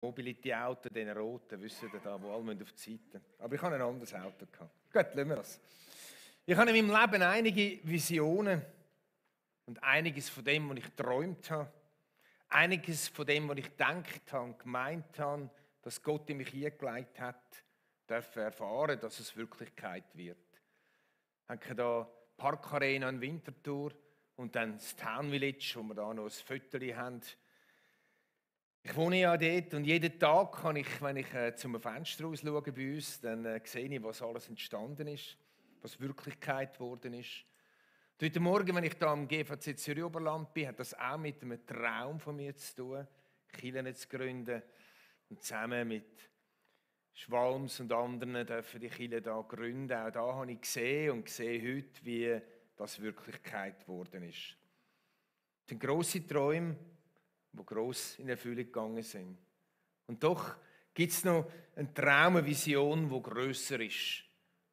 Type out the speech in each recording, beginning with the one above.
Mobility-Auto, den roten, wisst ihr da, wo alle auf die Seite. Aber ich hatte ein anderes Auto. Gut, lassen wir das. Ich habe in meinem Leben einige Visionen und einiges von dem, was ich geträumt habe, einiges von dem, was ich gedacht habe und gemeint habe, dass Gott in mich hingelegt hat, dürfen erfahren, dass es Wirklichkeit wird. Ich habe da Parkarena in Winterthur und dann das Town Village, wo wir da noch ein Foto haben. Ich wohne ja dort und jeden Tag kann ich, wenn ich zum Fenster raus schaue bei uns, dann sehe ich, was alles entstanden ist, was Wirklichkeit geworden ist. Und heute Morgen, wenn ich da am GVC Zürich Oberland bin, hat das auch mit einem Traum von mir zu tun, Kirchen zu gründen und zusammen mit Schwalms und anderen dürfen die Kirche da gründen. Auch da habe ich gesehen und sehe heute, wie das Wirklichkeit geworden ist. Das sind grosse Träume, die gross in Erfüllung gegangen sind. Und doch gibt es noch einen Traum, eine Vision, die grösser ist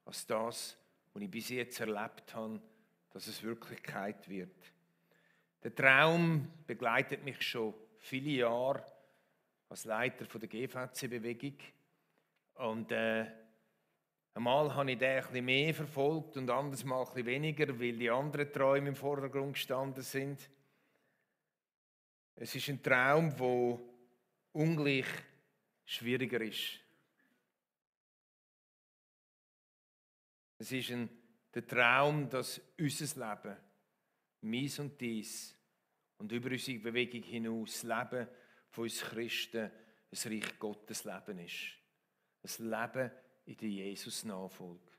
als das, was ich bis jetzt erlebt habe, dass es Wirklichkeit wird. Der Traum begleitet mich schon viele Jahre als Leiter der GVC-Bewegung. Und einmal habe ich den ein bisschen mehr verfolgt und anderes Mal ein bisschen weniger, weil die anderen Träume im Vordergrund gestanden sind. Es ist ein Traum, der ungleich schwieriger ist. Es ist der Traum, dass unser Leben, meins und dies und über unsere Bewegung hinaus, das Leben von uns Christen, ein Reich Gottes Leben ist. Ein Leben in der Jesus-Nachfolge.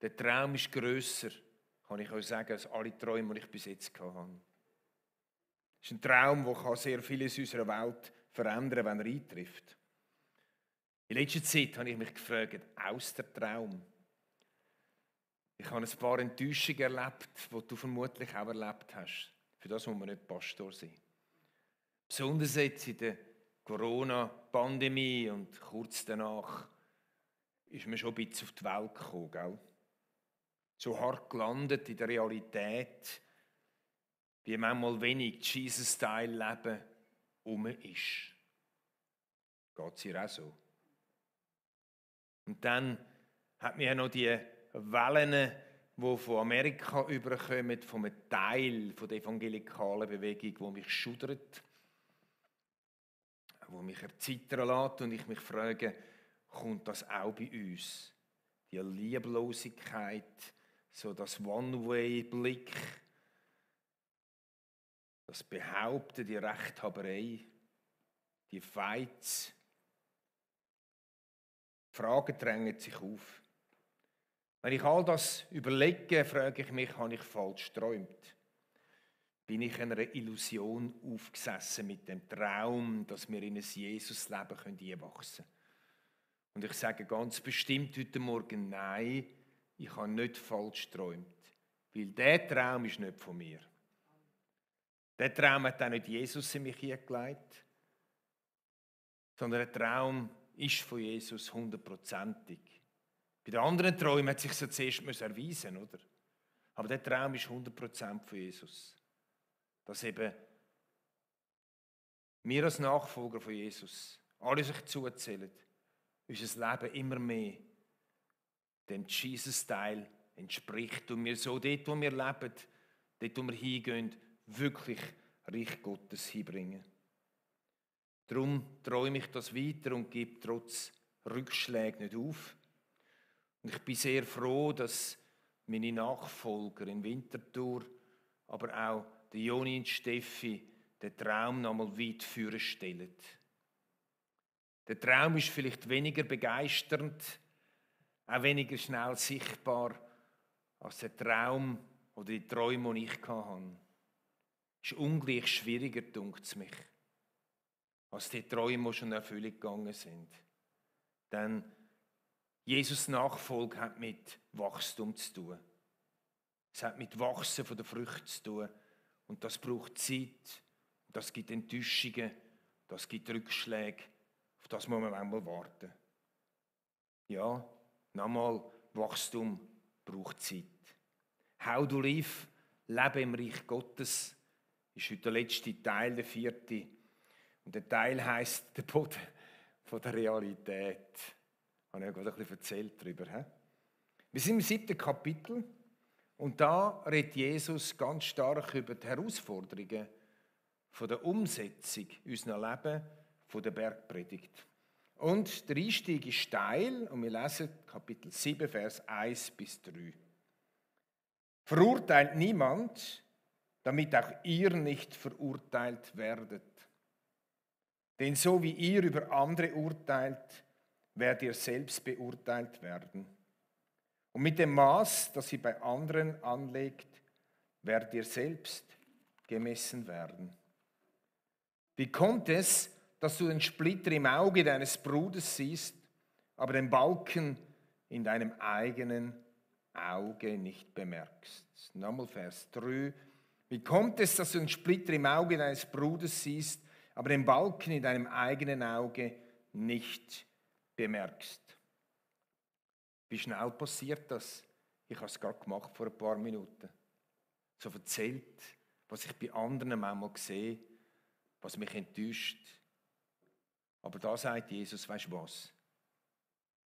Der Traum ist grösser, kann ich euch sagen, als alle Träume, die ich bis jetzt hatte. Es ist ein Traum, der sehr vieles in unserer Welt verändern kann, wenn er eintrifft. In letzter Zeit habe ich mich gefragt, aus der Traum. Ich habe ein paar Enttäuschungen erlebt, die du vermutlich auch erlebt hast. Für das muss man nicht Pastor sein. Besonders jetzt in der Corona-Pandemie und kurz danach ist man schon ein bisschen auf die Welt gekommen. Gell? So hart gelandet in der Realität, wie manchmal wenig Jesus-Style-Leben ist. Geht es ihr auch so? Und dann hat man ja noch die Wellen, die von Amerika überkommen, von einem Teil der evangelikalen Bewegung, die mich schudert, die mich erzittern lässt und ich mich frage, kommt das auch bei uns? Die Lieblosigkeit, so das One-Way-Blick, das Behaupten, die Rechthaberei, die Fights. Fragen drängen sich auf. Wenn ich all das überlege, frage ich mich, habe ich falsch geträumt? Bin ich einer Illusion aufgesessen mit dem Traum, dass wir in ein Jesus-Leben einwachsen können? Und ich sage ganz bestimmt heute Morgen, nein, ich habe nicht falsch geträumt. Weil dieser Traum ist nicht von mir. Der Traum hat auch nicht Jesus in mich hingelegt, sondern der Traum ist von Jesus 100%. Bei den anderen Träumen hat sich so zuerst erweisen, oder? Aber der Traum ist 100% von Jesus. Dass eben wir als Nachfolger von Jesus alle sich zuzählen, unser Leben immer mehr dem Jesus-Style entspricht und wir so dort, wo wir leben, dort, wo wir hingehen, wirklich Reich Gottes hinbringen. Darum träume ich das weiter und gebe trotz Rückschlägen nicht auf. Und ich bin sehr froh, dass meine Nachfolger in Winterthur, aber auch die Joni und Steffi, den Traum noch einmal weit führen stellen. Der Traum ist vielleicht weniger begeisternd, auch weniger schnell sichtbar als der Traum oder die Träume, die ich hatte. Es ist ungleich schwieriger, dunkt es mich, als die Träume, die schon in Erfüllung gegangen sind. Denn Jesus' Nachfolge hat mit Wachstum zu tun. Es hat mit Wachsen von der Früchte zu tun. Und das braucht Zeit, das gibt Enttäuschungen, das gibt Rückschläge. Auf das muss man manchmal warten. Ja, nochmal, Wachstum braucht Zeit. How to live, Leben im Reich Gottes, ist heute der letzte Teil, der 4. Und der Teil heisst, der Boden von der Realität. Ich habe ja gerade ein bisschen erzählt darüber. Wir sind im 7. Kapitel und da redet Jesus ganz stark über die Herausforderungen von der Umsetzung in unserem Leben von der Bergpredigt. Und der Einstieg ist steil und wir lesen Kapitel 7, Vers 1 bis 3. Verurteilt niemand, damit auch ihr nicht verurteilt werdet. Denn so wie ihr über andere urteilt, werdet ihr selbst beurteilt werden. Und mit dem Maß, das ihr bei anderen anlegt, werdet ihr selbst gemessen werden. Wie kommt es, dass du den Splitter im Auge deines Bruders siehst, aber den Balken in deinem eigenen Auge nicht bemerkst? Nochmal Vers 3. Wie kommt es, dass du den Splitter im Auge deines Bruders siehst, aber den Balken in deinem eigenen Auge nicht bemerkst? Wie schnell passiert das? Ich habe es gerade gemacht vor ein paar Minuten. So erzählt, was ich bei anderen manchmal sehe, was mich enttäuscht. Aber da sagt Jesus, weißt du was?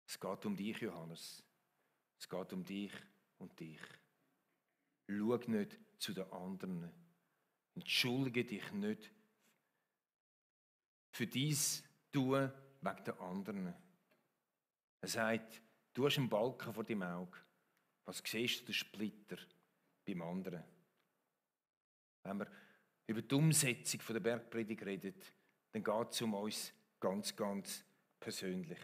Es geht um dich, Johannes. Es geht um dich und dich. Schau nicht zu den anderen. Entschuldige dich nicht für dies tun wegen den anderen. Er sagt, du hast einen Balken vor deinem Auge. Was siehst du, den Splitter beim anderen? Wenn wir über die Umsetzung der Bergpredigt reden, dann geht es um uns ganz, ganz persönlich.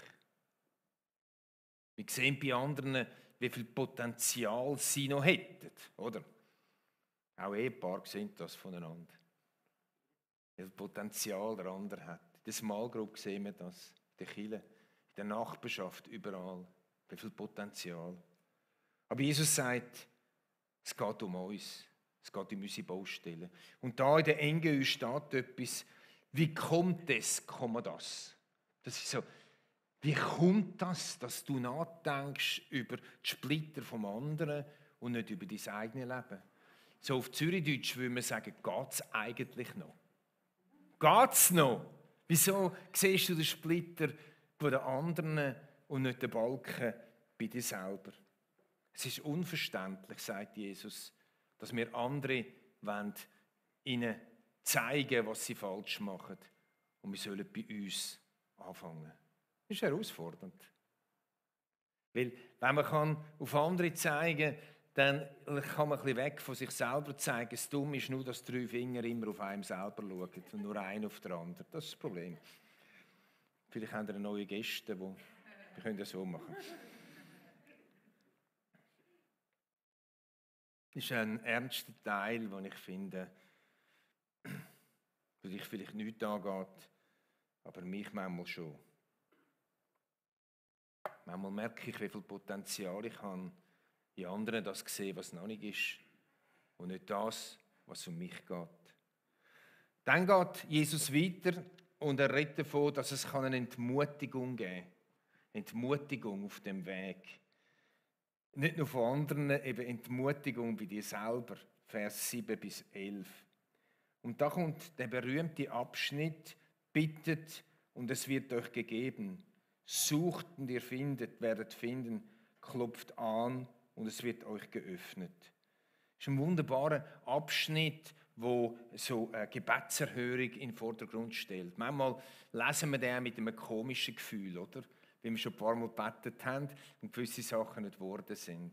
Wir sehen bei anderen, wie viel Potenzial sie noch hätten, oder? Auch Ehepaare sehen das voneinander. Wie viel Potenzial der andere hat. In der Small Group sehen wir das, in der Kirche, in der Nachbarschaft, überall. Wie viel Potenzial. Aber Jesus sagt, es geht um uns. Es geht um unsere Baustellen. Und da in der Enge steht etwas, wie kommt das, das? Das ist so, wie kommt das, dass du nachdenkst über die Splitter vom anderen und nicht über dein eigenes Leben? So auf Zürichdeutsch würde man sagen, geht es eigentlich noch? Geht es noch? Wieso siehst du den Splitter von den anderen und nicht den Balken bei dir selber? Es ist unverständlich, sagt Jesus, dass wir andere ihnen zeigen, was sie falsch machen. Und wir sollen bei uns anfangen. Das ist herausfordernd. Weil, wenn man auf andere zeigen kann, dann kann man ein bisschen weg von sich selber zeigen. Das Dumme ist nur, dass 3 Finger immer auf einem selber schauen und nur einer auf den anderen. Das ist das Problem. Vielleicht haben wir neue Gäste, wir können das so machen. Das ist ein ernster Teil, den ich finde, der dich vielleicht nicht angeht, aber mich manchmal schon. Manchmal merke ich, wie viel Potenzial ich habe, in anderen das sehen, was noch nicht ist, und nicht das, was um mich geht. Dann geht Jesus weiter und er redet davon, dass es eine Entmutigung geben kann. Entmutigung auf dem Weg. Nicht nur von anderen, eben Entmutigung bei dir selber. Vers 7 bis 11. Und da kommt der berühmte Abschnitt, bittet und es wird euch gegeben. Sucht und ihr werdet finden, klopft an und es wird euch geöffnet. Das ist ein wunderbarer Abschnitt, wo so eine Gebetserhörung in den Vordergrund stellt. Manchmal lesen wir den mit einem komischen Gefühl, oder? Wie wir schon ein paar Mal gebetet haben und gewisse Sachen nicht geworden sind.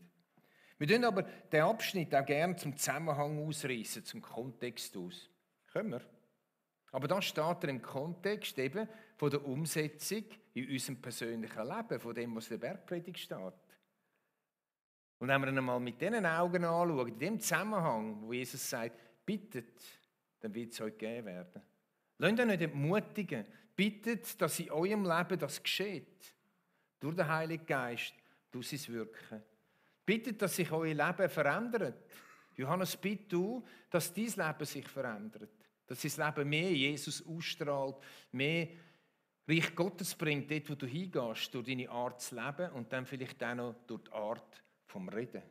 Wir tun aber den Abschnitt auch gerne zum Zusammenhang ausreißen, zum Kontext aus. Können wir? Aber da steht er im Kontext eben von der Umsetzung in unserem persönlichen Leben, von dem, was in der Bergpredigt steht. Und wenn wir ihn einmal mit diesen Augen anschauen, in dem Zusammenhang, wo Jesus sagt, bittet, dann wird es euch gegeben werden. Lasst euch nicht entmutigen. Bittet, dass in eurem Leben das geschieht. Durch den Heiligen Geist, durch sein Wirken. Bittet, dass sich euer Leben verändert. Johannes, bitte du, dass dein Leben sich verändert. Dass dein Leben mehr Jesus ausstrahlt, mehr Reich Gottes bringt, dort, wo du hingehst, durch deine Art zu leben und dann vielleicht auch noch durch die Art vom Reden.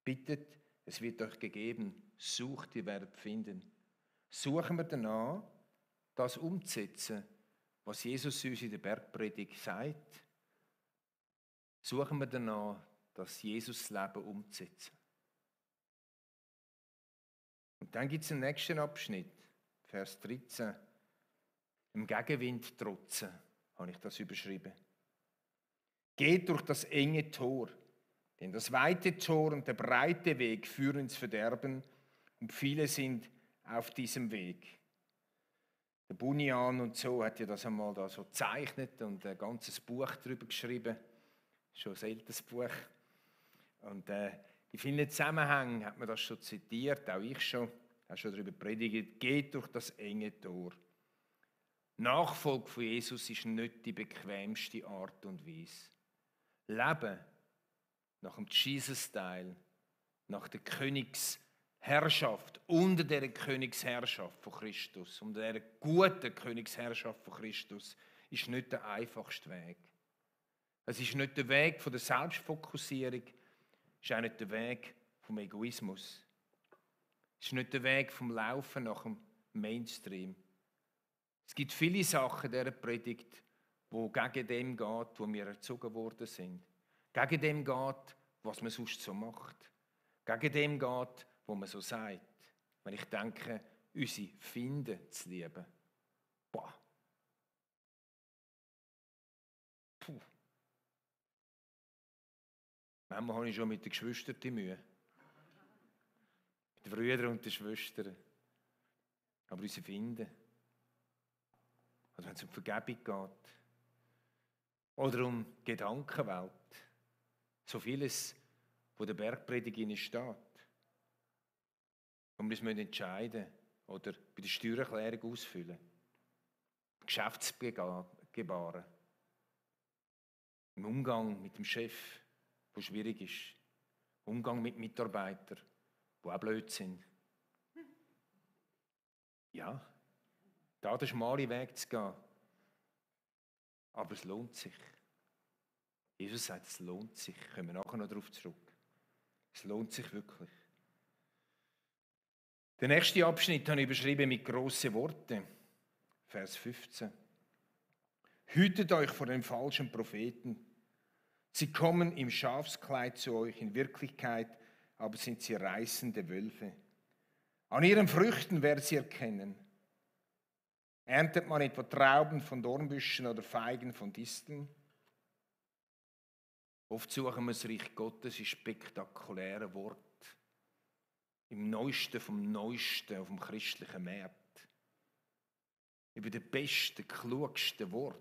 Bittet, es wird euch gegeben. Sucht, ihr werdet finden. Suchen wir danach, das umzusetzen, was Jesus uns in der Bergpredigt sagt, suchen wir danach, das Jesus-Leben umzusetzen. Und dann gibt es einen nächsten Abschnitt, Vers 13. Im Gegenwind trotzen, habe ich das überschrieben. Geht durch das enge Tor, denn das weite Tor und der breite Weg führen ins Verderben und viele sind auf diesem Weg. Der Bunyan und so hat ja das einmal da so gezeichnet und ein ganzes Buch darüber geschrieben. Schon ein älteres Buch. Und in vielen Zusammenhängen hat man das schon zitiert, auch ich schon, habe schon darüber predigt. Geht durch das enge Tor. Nachfolge von Jesus ist nicht die bequemste Art und Weise. Leben nach dem Jesus-Style, nach der Königsherrschaft, unter der Königsherrschaft von Christus, unter der guten Königsherrschaft von Christus, ist nicht der einfachste Weg. Es ist nicht der Weg von der Selbstfokussierung, es ist auch nicht der Weg vom Egoismus. Es ist nicht der Weg vom Laufen nach dem Mainstream. Es gibt viele Sachen in dieser Predigt, wo gegen dem geht, wo wir erzogen worden sind. Gegen dem geht, was man sonst so macht. Gegen dem geht, wo man so sagt. Wenn ich denke, unsere Finden zu lieben. Boah. Puh. Manchmal habe ich schon mit den Geschwistern die Mühe. Mit den Brüdern und den Schwestern. Aber unsere Finden. Oder wenn es um Vergebung geht. Oder um Gedankenwelt. So vieles, wo der Bergpredigt steht. Und wir müssen entscheiden oder bei der Steuererklärung ausfüllen. Geschäftsgebaren. Im Umgang mit dem Chef, der schwierig ist. Umgang mit Mitarbeitern, die auch blöd sind. Ja, da den schmalen Weg zu gehen. Aber es lohnt sich. Jesus sagt, es lohnt sich. Kommen wir nachher noch darauf zurück. Es lohnt sich wirklich. Der nächste Abschnitt habe ich überschrieben mit grossen Worten. Vers 15. Hütet euch vor den falschen Propheten. Sie kommen im Schafskleid zu euch, in Wirklichkeit aber sind sie reißende Wölfe. An ihren Früchten werdet ihr erkennen. Erntet man etwa Trauben von Dornbüschen oder Feigen von Disteln? Oft suchen wir das Reich Gottes in spektakulären Worten. Im Neuesten vom Neuesten auf dem christlichen Markt. Über den besten, klugsten Wort.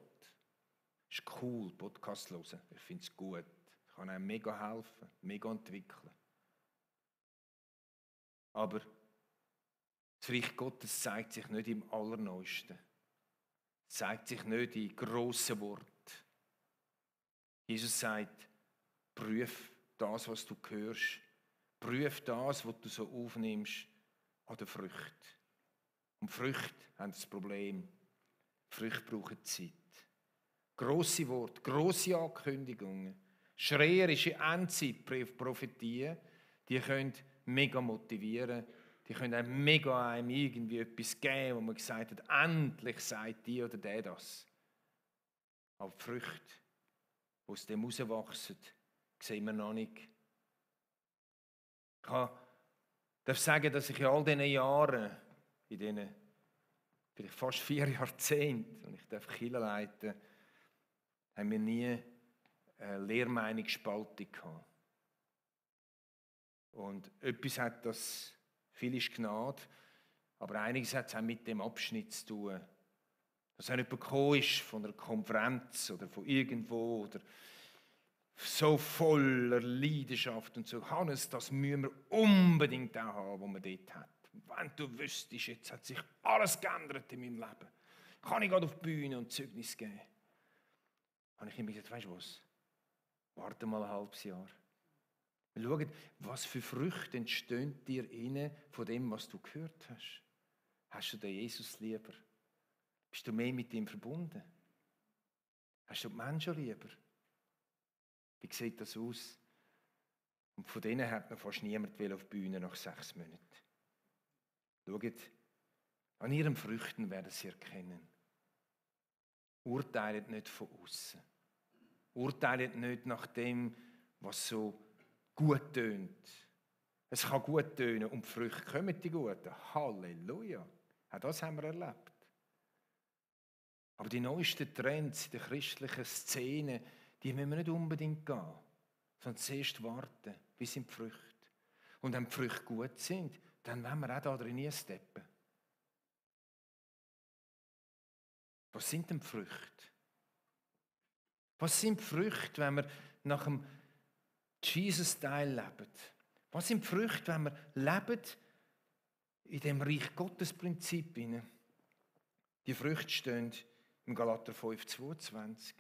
Ist cool, Podcast hören. Ich finde es gut. Ich kann einem mega helfen, mega entwickeln. Aber das Reich Gottes zeigt sich nicht im Allerneuesten. Es zeigt sich nicht in grossen Worten. Jesus sagt, prüf das, was du hörst. Prüf das, was du so aufnimmst, an der Frucht. Und Früchte haben das Problem. Früchte brauchen Zeit. Grosse Worte, grosse Ankündigungen, schreierische Endzeit-Prophetien, die können mega motivieren, die können einem mega irgendwie etwas geben, wo man gesagt hat, endlich sagt die oder der das. Aber die Früchte, die aus dem herauswachsen, sehen wir noch nicht. Ich darf sagen, dass ich in all diesen Jahren, in diesen vielleicht fast 4 Jahrzehnten, und ich darf Kirche leiten, haben wir nie eine Lehrmeinungsspaltung gehabt. Und etwas hat das, viel ist Gnade, aber einiges hat es auch mit dem Abschnitt zu tun. Dass wenn jemand gekommen ist von einer Konferenz oder von irgendwo oder so voller Leidenschaft und so, Hannes, das müssen wir unbedingt auch haben, was man dort hat. Wenn du wüsstest, jetzt hat sich alles geändert in meinem Leben. Kann ich gerade auf die Bühne und Zeugnis geben? Habe ich ihm gesagt, weißt du was? Warte mal ein halbes Jahr. Schau, was für Früchte entstehen dir inne von dem, was du gehört hast. Hast du den Jesus lieber? Bist du mehr mit ihm verbunden? Hast du die Menschen lieber? Wie sieht das aus? Und von denen hat noch fast niemand auf die Bühne nach 6 Monaten. Schaut, an ihren Früchten werden sie erkennen. Urteilt nicht von außen. Urteilt nicht nach dem, was so gut tönt. Es kann gut tönen und die Früchte kommen die guten. Halleluja. Auch das haben wir erlebt. Aber die neuesten Trends in der christlichen Szene, die müssen wir nicht unbedingt gehen, sondern zuerst warten, bis sind die Früchte. Und wenn die Früchte gut sind, dann wollen wir auch da drin steppen. Was sind denn die Früchte? Was sind die Früchte, wenn wir nach dem Jesus-Style leben? Was sind die Früchte, wenn wir leben in dem Reich Gottes-Prinzip? Die Früchte stehen im Galater 5,22.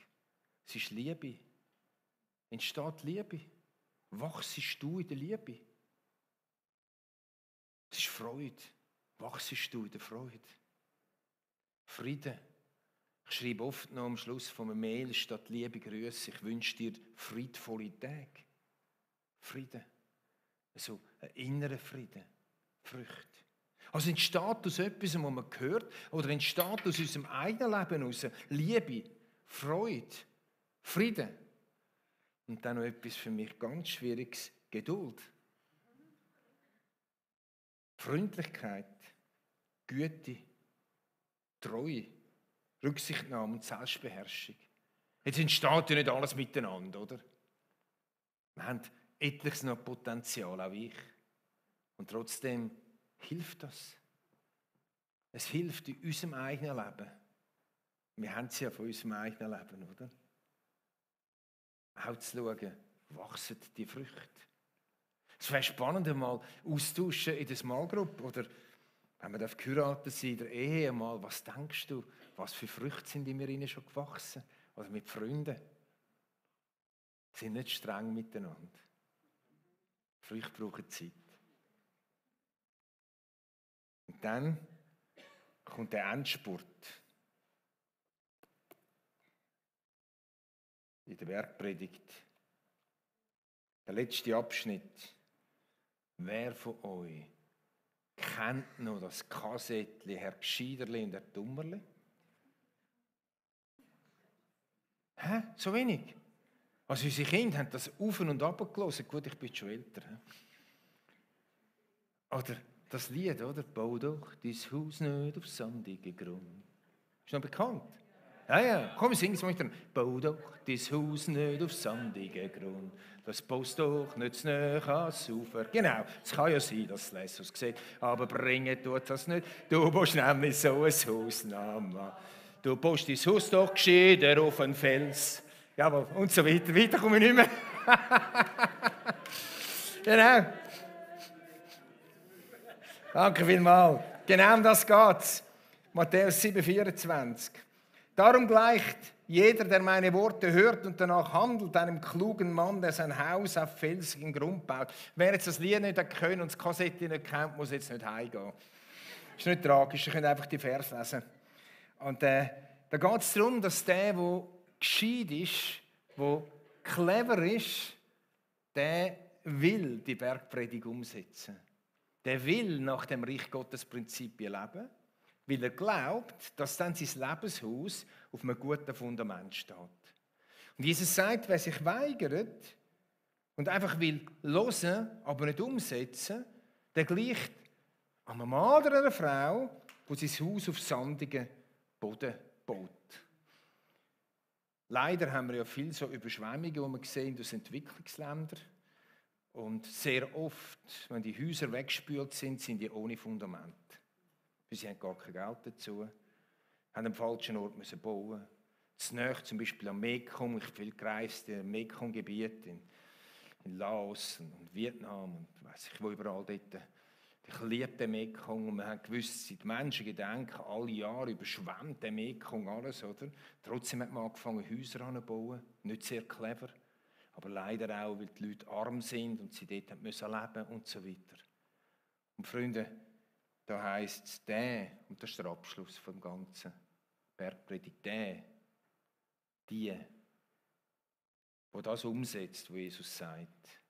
Es ist Liebe. Entsteht Liebe. Wachsest du in der Liebe? Es ist Freude. Wachsest du in der Freude? Friede. Ich schreibe oft noch am Schluss von einer Mail statt Liebe Grüße. Ich wünsche dir friedvolle Tage. Friede. Also ein innerer Frieden. Früchte. Also entsteht aus etwas, was man hört, oder entsteht aus unserem eigenen Leben heraus Liebe, Freude, Frieden. Und dann noch etwas für mich ganz Schwieriges, Geduld. Freundlichkeit, Güte, Treue, Rücksichtnahme und Selbstbeherrschung. Jetzt entsteht ja nicht alles miteinander, oder? Wir haben etliches noch Potenzial, auch ich. Und trotzdem hilft das. Es hilft in unserem eigenen Leben. Wir haben es ja von unserem eigenen Leben, oder? Auch zu schauen, wachsen die Früchte. Es wäre spannend, einmal austauschen in der Small Group oder wenn wir geheiratet sind, in der Ehe einmal, was denkst du, was für Früchte sind in mir schon gewachsen? Oder mit Freunden. Sie sind nicht streng miteinander. Früchte brauchen Zeit. Und dann kommt der Endspurt. In der Bergpredigt. Der letzte Abschnitt. Wer von euch kennt noch das Kassettchen Herr Gscheiderli und Herr Dummerli? Hä? So wenig? Also unsere Kinder haben das auf und ab gelesen. Gut, ich bin schon älter. Oder das Lied, oder? Bau doch dein Haus nicht auf sandigen Grund. Ist noch bekannt? Ja. Komm, sing es mal mit. Bau doch dein Haus nicht auf sandigen Grund. Das baust doch nicht zu nahe ans Ufer. Genau, es kann ja sein, dass es Jesus sieht. Aber bringen tut das nicht. Du baust nämlich so ein Haus, Mama. Du baust dein Haus doch gescheiter auf einen Fels. Jawohl, und so weiter. Weiter komme ich nicht mehr. Genau. Danke vielmals. Genau um das geht's. Matthäus 7,24. Darum gleicht jeder, der meine Worte hört und danach handelt, einem klugen Mann, der sein Haus auf felsigen Grund baut. Wer jetzt das Lied nicht können und das Kassette nicht kennt, muss jetzt nicht heimgehen. Ist nicht tragisch, ihr könnt einfach die Vers lesen. Und da geht es darum, dass der gescheit ist, der clever ist, der will die Bergpredigt umsetzen. Der will nach dem Reich Gottes Prinzipien leben, weil er glaubt, dass dann sein Lebenshaus auf einem guten Fundament steht. Und Jesus sagt, wer sich weigert und einfach will hören, aber nicht umsetzen, der gleicht einem Mann oder einer Frau, die sein Haus auf sandigen Boden baut. Leider haben wir ja viel so Überschwemmungen, die wir sehen aus Entwicklungsländern. Und sehr oft, wenn die Häuser weggespült sind, sind die ohne Fundament. Sie haben gar kein Geld dazu, haben am falschen Ort müssen bauen. Zu nahe zum Beispiel am Mekong, ich bin viel gereist im Mekong-Gebiet in Laos und Vietnam und weiss ich wo überall dort. Ich liebe den Mekong und wir haben gewusst, seit Menschengedenken, alle Jahre überschwemmt der Mekong alles, oder? Trotzdem hat man angefangen, Häuser anzubauen, nicht sehr clever, aber leider auch, weil die Leute arm sind und sie dort leben müssen und so weiter. Und Freunde, da heisst es, und das ist der Abschluss vom Ganzen, Bergpredigt, die das umsetzt, was Jesus sagt,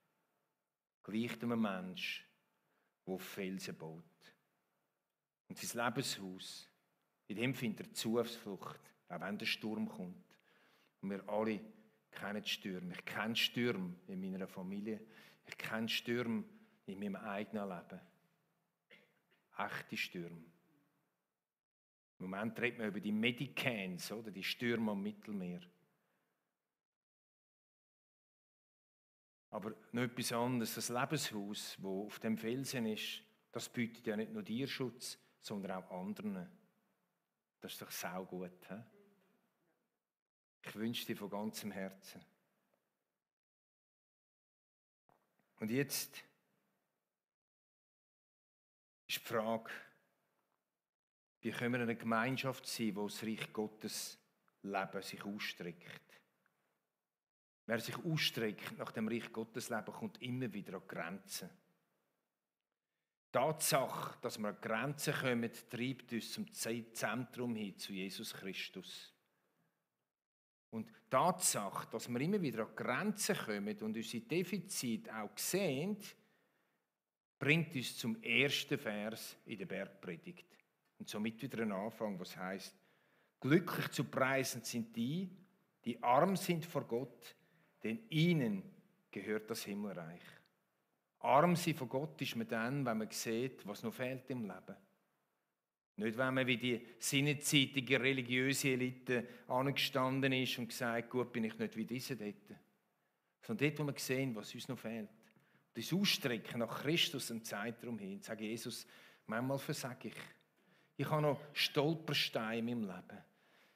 gleicht einem Mensch, der auf Felsen baut. Und sein Lebenshaus, in dem findet er Zuflucht, auch wenn der Sturm kommt. Und wir alle kennen Stürme. Ich kenne Stürme in meiner Familie. Ich kenne Stürme in meinem eigenen Leben. Echte Stürme. Im Moment redet man über die Medicans, oder die Stürme am Mittelmeer. Aber noch etwas anderes, das Lebenshaus, das auf dem Felsen ist, das bietet ja nicht nur dir Schutz, sondern auch anderen. Das ist doch saugut. He? Ich wünsche dir von ganzem Herzen. Und jetzt ist die Frage, wie können wir eine Gemeinschaft sein, wo das Reich Gottes Leben sich ausstreckt. Wer sich ausstreckt nach dem Reich Gottes Leben, kommt immer wieder an Grenzen. Die Tatsache, dass wir an Grenzen kommen, treibt uns zum Zentrum hin, zu Jesus Christus. Und die Tatsache, dass wir immer wieder an Grenzen kommen und unsere Defizite auch sehen, bringt uns zum ersten Vers in der Bergpredigt. Und somit wieder ein Anfang, was heißt: Glücklich zu preisen sind die, die arm sind vor Gott, denn ihnen gehört das Himmelreich. Arm sein vor Gott ist man dann, wenn man sieht, was noch fehlt im Leben. Nicht, wenn man wie die seinerzeitige religiöse Elite angestanden ist und gesagt, gut, bin ich nicht wie diese dort. Sondern dort, wo wir sehen, was uns noch fehlt. Das Ausstrecken nach Christus einen Zeitraum hin. Sage Jesus, manchmal versage ich. Ich habe noch Stolpersteine in meinem Leben.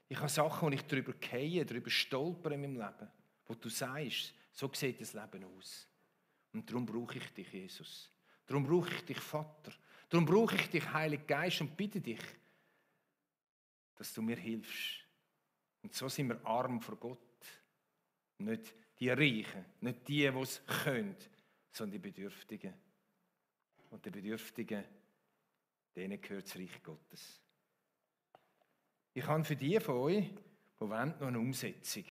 Ich habe Sachen, wo ich drüber gehe, drüber stolpere in meinem Leben. Wo du sagst, so sieht das Leben aus. Und darum brauche ich dich, Jesus. Darum brauche ich dich, Vater. Darum brauche ich dich, Heiliger Geist, und bitte dich, dass du mir hilfst. Und so sind wir arm vor Gott. Nicht die Reichen, nicht die es können, sondern die Bedürftigen. Und die Bedürftigen, denen gehört das Reich Gottes. Ich habe für die von euch, die wollen, noch eine Umsetzung.